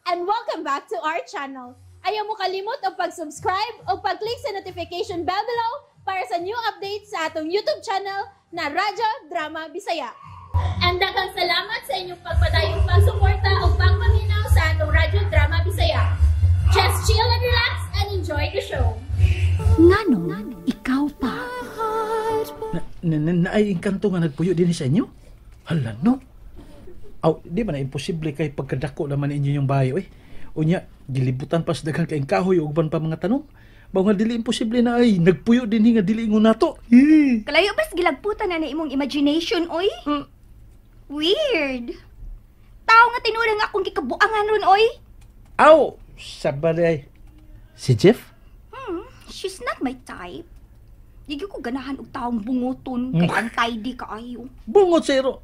And welcome back to our channel. Ayaw mo kalimot og pag-subscribe o pag-click sa notification bell below para sa new updates sa atong YouTube channel na Radyo Drama Bisaya. And daghang salamat sa inyong pagpadayong pagsuporta o pagpaminaw sa atong Radyo Drama Bisaya. Just chill and relax and enjoy the show. Nganong ikaw pa? Naay engkanto nga nagpuyo din sa inyo? Hala no. Aw, di ba na imposible kay pagkadako naman inyo yung bayo eh. Unya, gilibutan pa sa daghan kaayong kahoy ug uban pa mga tanom. Bawo nga dili imposible na ay nagpuyo din nga dili ingon nato. Eh. Kalayo bas gilagputan na na imong imagination, oy? Weird. Tao nga tinuod nga akong gikabuangan ron, oy. Aw, sabay. Si Jeff? She's not my type. Di gyud ko ganahan og taong bunguton kay untidy kaayo. Bungot sa iro.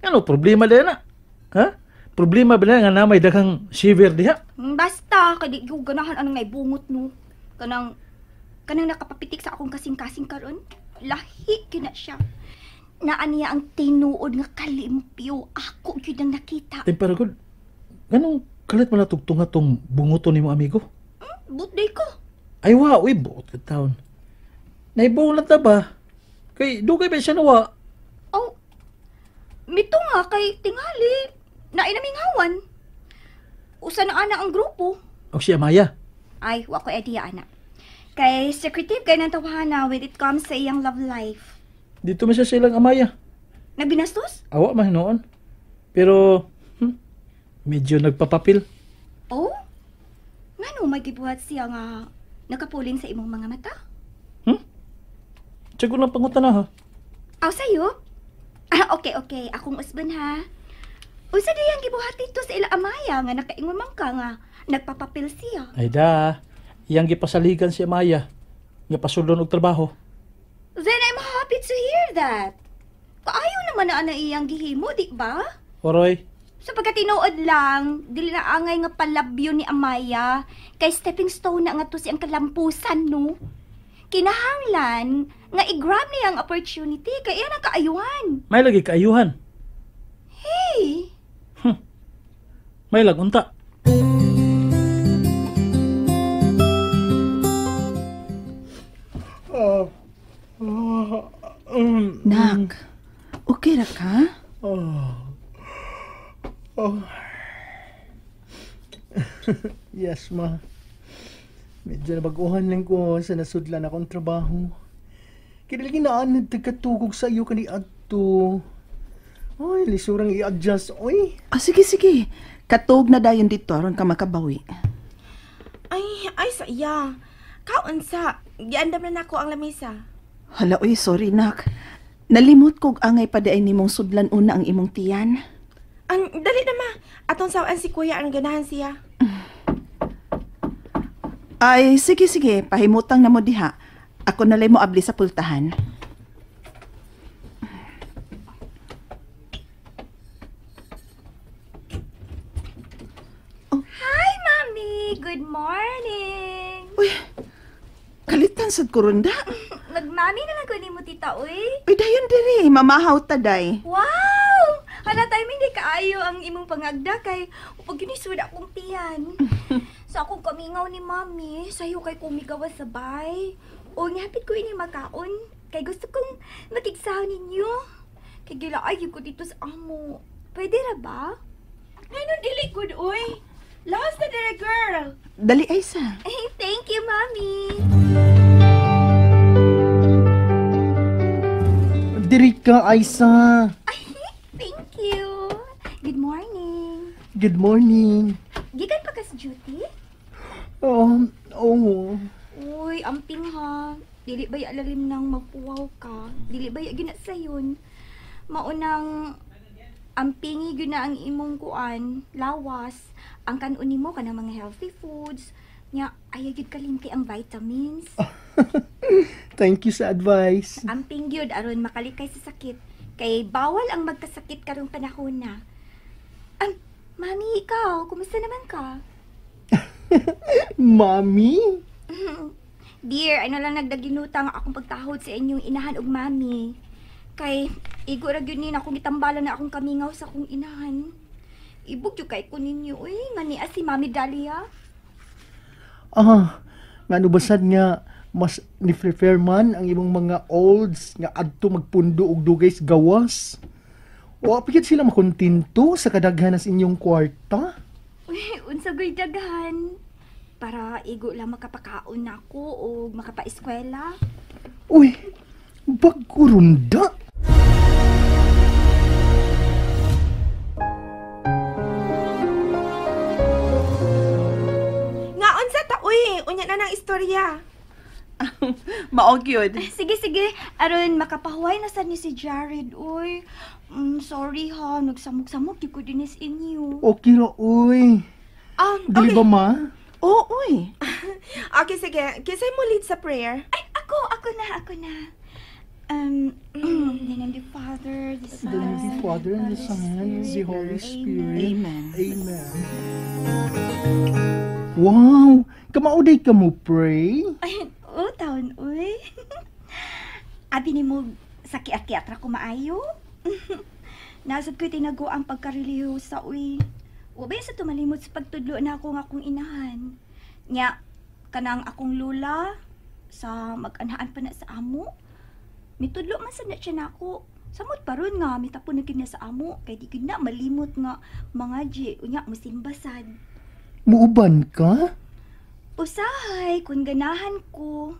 Ano problema din na? Ha? Problema ba na nga namay daghang shiver diha? Basta kay di gyud ganahan anong naibungot no. Kanang kanang nakapapitik sa akong kasing-kasing karon. Lahi gyud na siya. Naa niya ang tinuod nga kalimpyo. Ako gyud ang nakita. Pero good. Ganong kalit mo na tugtunga tong bunguton nimo amigo? Birthday ko. Ay wa, uy, buot ka taon. Naibuong lang ta ba? Kay dugay ba siya nawa? Oh, mito nga kay tingali. Nainaminghawan. Usa na ana ang grupo. O si Amaya. Ay, wa ko idea ana. Kay secretive kay nang tawhana when it comes sa iyang love life. Dito man siya sa ilang Amaya. Nagbinastos? Awa man noon. Pero, medyo nagpapapil. Oh? Ngano may gibuhat siya nga nakapuling sa imong mga mata? Tiyago lang pangutan na ha. Aw, sayo? Ah, okay, okay. Akong usbon ha. Unsa diyang gibuhat dito sa ila Amaya nga nakaingon man ka nga nagpapapil siya? Ay da, iyang gipasaligan si Amaya. Nga pasudlon og trabaho. Then I'm happy to hear that. Kaayo naman na ana iyang gihimo, di ba? Oroy, Sa pagkatinuod lang, dili na angay nga palabyo ni Amaya kay stepping stone na nga to siyang kalampusan, no? Kinahanglan nga i-grab niya ang opportunity kay iyan ang kaayuhan. May lagi kaayuhan. Hey! May lagunta. Nak, okay ra ka? Oh. Yes, ma. Medyo nabaguhan lang ko sa nasudlan akong trabaho. Kaya naan nagkatugog sa iyo kani adto. Ay, lisurang i-adjust, oy. Ah, sige, sige. Katog na dayon dito aron ka makabawi. Ay, ay sa iya. Kaunsa, giandam na nako ang lamisa. Hala, oy, sorry, nak. Nalimot kog angay pa diay nimong sudlan una ang imong tiyan. Ang dali na ma. Atong sawaan si kuya ang ganahan siya. Ay, sige, sige. Pahimutang na mo diha. Ako nalay mo abli sa pultahan. Hi, Mami! Good morning! Uy, kalitan sad ko ronda. Magmami na lang ko nimo, tita, uy. Uy, dayon diri. Mamahaw ta, day. Wow! Hala, timing di kaayo ang imong pangagda kay pag ginisud akong tiyan. Sa akong kamingaw ni Mami, sayo kay kumigawa sa bay. O ngapit ko ini makaon kay gusto kong makigsaw ninyo. Kay gilaay ko dito sa amo. Pwede ra ba? Ngano dili good oy. Laos na dire girl. Dali, Aisa. Thank you, Mami. Diri ka, Aisa. Thank you. Good morning. Good morning. Gikan pa ka sa duty? Oh, oh. Uy, amping ha. Dili ba alalim nang magpuwaw ka? Dili ba gina sayon? Maunang ampingi gyud na ang imong kuan, lawas. Ang kanon nimo kanang mga healthy foods. Nya ayaw gyud kalimti ang vitamins. Thank you sa advice. Amping gyud aron makalikay sa sakit. Kay bawal ang magkasakit karong panahon na. Mami, ikaw, kumusta naman ka? Mami? Dear, ano lang nagdaginutang akong pagtahod sa inyong inahan ug mami. Kay igo ra gyud ni na akong gitambalan na akong kamingaw sa akong inahan. Ibog jud kay ko ninyo uy, nga niya si Mami Dalia. Ah, ngano basad nga mas ni-prepare man ang imong mga olds nga adto magpundo og dugay sa gawas. Wa pa gyud sila makontento sa kadaghanan sa inyong kwarta. Uy, unsa goy daghan. Para igo lang makapakaon nako o makapaeskwela. Uy, bag-o runda. Nga unsa ta uy, unya na nang istorya. Mao gyud. Sige, sige. Aron makapahuway na sad ni si Jared, uy. Sorry ha, nagsamok-samok di ko dinis inyo. Okay ra, uy. Dili Okay. ba ma? Oo, uy. Okay, sige. Kinsay mo lead sa prayer? Ay, ako, ako na, ako na. In the name of the Father, the In the name of the Son, Father, and the Son, and the Holy Spirit. Amen. Amen. Wow! Kamauday ka mo pray? Ay, oh, taon, uy. Abi ni mo, sa kiat-kiat ra ko maayo. Nasad ko'y tinago ang pagkarelihiyosa, uy. Wa ba sa tumalimot sa pagtudlo na ako nga akong inahan. Nya, kanang akong lula, sa mag-anahan pa na sa amo. Mitudlo man sa na siya nako. Samot pa ron nga, mitapon na gid na sa amo. Kay di gid na malimot nga mga G, unya, musimbasad. Muuban ka? Usahay, kung ganahan ko.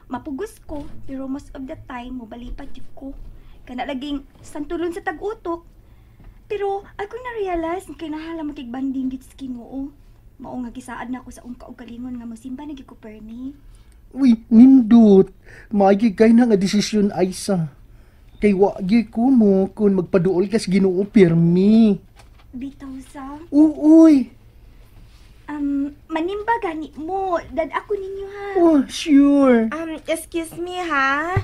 Mapugos ko, pero most of the time, mobalipad jud ko. Kana laging santulon sa tag-utok. Pero ako na-realize, kinahala makigbanding gid sa Ginoo. Mao nga gisaad na ako sa akong kaugalingon nga mosimba na gyud ko permi. Uy, nindot. Maagi kay na nga desisyon, Aiza. Kay wa gyud ko mo kung magpaduol ka sa Ginoo pirmi. Bitaw sa. Uy. Manimba gani mo, dad ako ninyo ha. Oh, sure. Excuse me ha.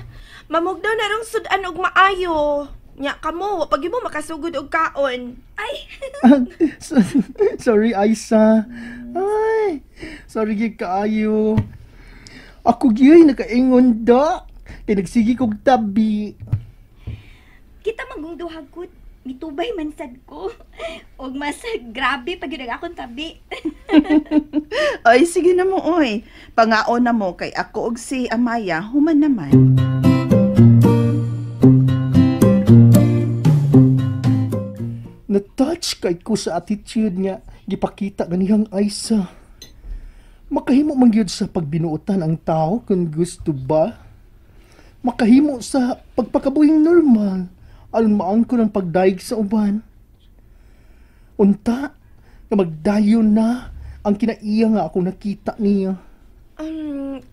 Mamugdaw na rong sudan og maayo. Nya kamo, wa pag mo makasugod og kaon. Ay, Sorry, Aiza. Ay, sorry gyud kaayo. Ako gyud nakaingon da. Kay nagsige kog tabi. Kita magong duha ko. Mitubay man sad ko. Og mas grabe pag yun ang akong tabi. Ay, sige na mo, oy. Pangaon na mo kay ako og si Amaya, human naman. Na-touch kay ko sa attitude nga gipakita ganihang Aiza. Makahimo man gyud sa pagbinuotan ang tao kung gusto ba. Makahimo sa pagpakabuhing normal aron maangkon ang pagdayeg sa uban. Unta nga magdayon na ang kinaiya nga ako nakita niya.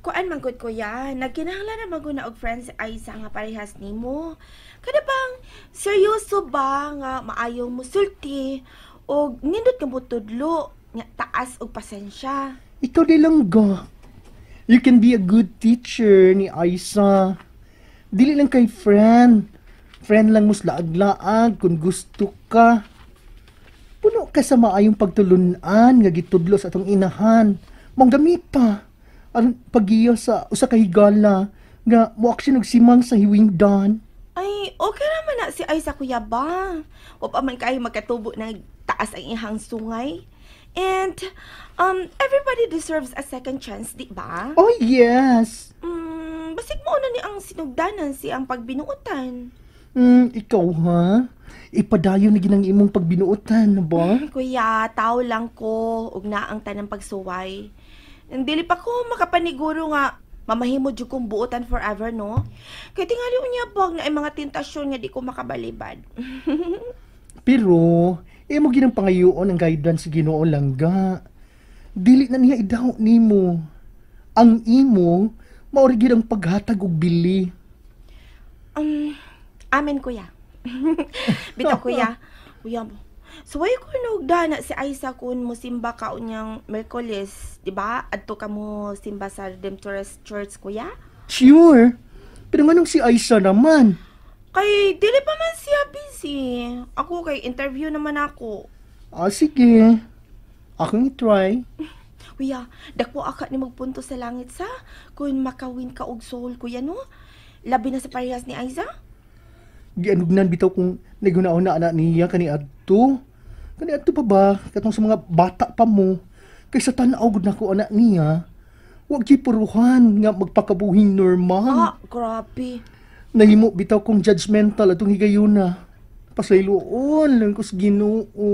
Kuan man gud kuya, nagkinahanglan na man gud na og friends si Aiza nga parehas nimo. Kada bang seryoso ba nga maayong musulti og nindot ka motudlo nga taas og pasensya? Ikaw di lang ga. You can be a good teacher ni Aiza. Dili lang kay friend. Friend lang mo laag-laag kung gusto ka. Puno ka sa maayong pagtulunan nga gitudlo sa atong inahan. Mong gamita aron pagiya sa usa ka higala nga moaksyon og simang sa hiwingdan. Ay, okay ra man na si Aiza kuya ba? Wa pa man kayo magkatubo ng taas ang ihang sungay. And everybody deserves a second chance, di ba? Oh, yes. Basig mo na ni ang sinugdanan si ang pagbinuotan. Ikaw ha? Ipadayon na ginang imong pagbinuotan, na ba? Kuya, tao lang ko ug naa ang tanang pagsuway. Dili pa ko makapaniguro nga mamahimo jud kong buotan forever, no? Kay tingali unya bag na ay mga tentasyon nga di ko makabalibad. Pero imo ginang pangayoon ang guidance sa Ginoo langga. Dili na niya idaw nimo. Ang imo mao ra gyud ang paghatag og bili. Amen kuya. Bitaw kuya. Kuya mo. Suway ko nugda na si Aiza kun mo simba ka unyang Merkules, di ba? Adto ka mo simba sa Redemptorist Church, kuya? Sure. Pero nganong si Aiza naman? Kay dili pa man siya busy. Ako kay interview naman ako. Ah, sige. Akong i-try. Kuya, dako aka ni magpunto sa langit sa kung makawin ka og soul, kuya, no? Labi na sa parehas ni Aiza. Gianugnan bitaw kung naguna-una na niya kani adto. dito. Kani adto pa ba katong sa mga bata pa mo kaysa tan-aw gud nako anak niya. Wag gyud puruhan nga magpakabuhing normal. Ah, grabe. Nahimo bitaw kong judgmental atong higayuna. Pasayloon lang ko sa Ginoo.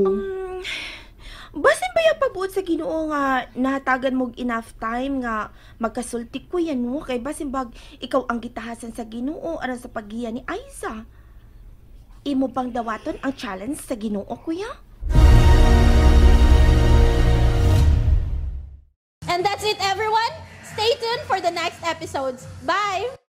Basin ba yung pagbuot sa Ginoo nga nahatagan mo og enough time nga magkasulti ko yan mo kay basin bag ikaw ang gitahasan sa Ginoo aron sa paggiya ni Aiza. Imo bang dawaton ang challenge sa Ginoo, kuya? And that's it, everyone. Stay tuned for the next episodes. Bye!